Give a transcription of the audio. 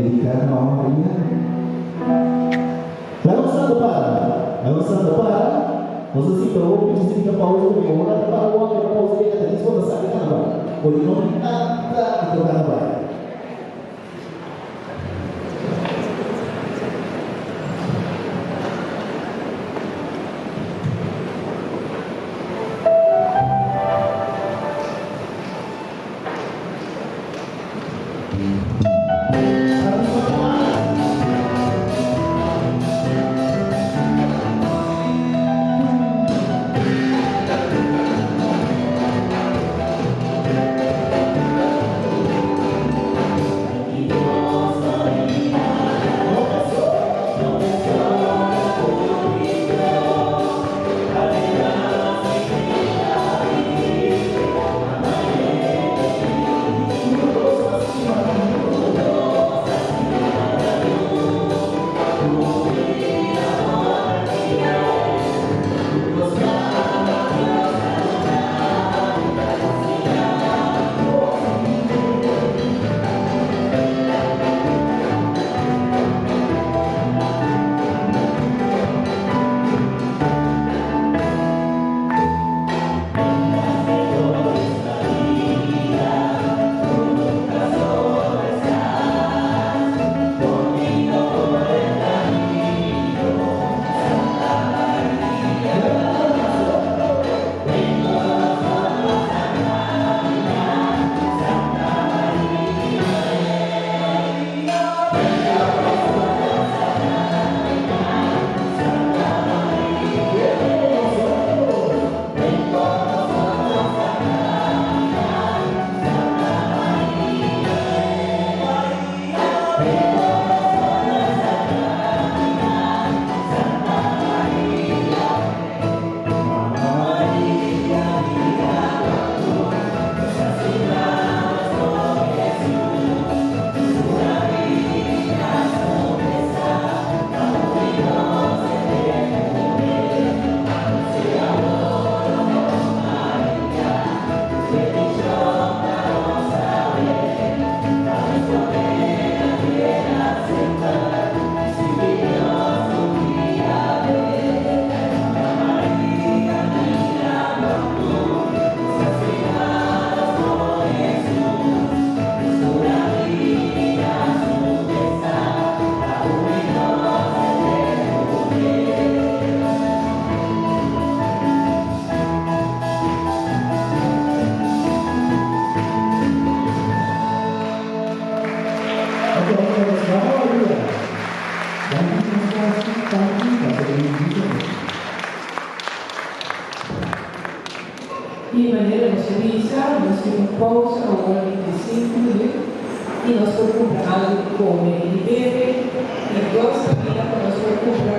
Dediká na Mama Maria. Laga un santo para. Laga un santo para. Nos a sinta hopi djis di ta pausa ku mi ora ta para wòrdu ta pausa e ta djis bo ta sa ke kana bai. Bo di no nada anto kana bai. I manera nos a bisa, nos tin un pausa awor di 5 minuut i nos por kumpra algu di kome i di bebe. I dos kaminda ku nos por kumpra.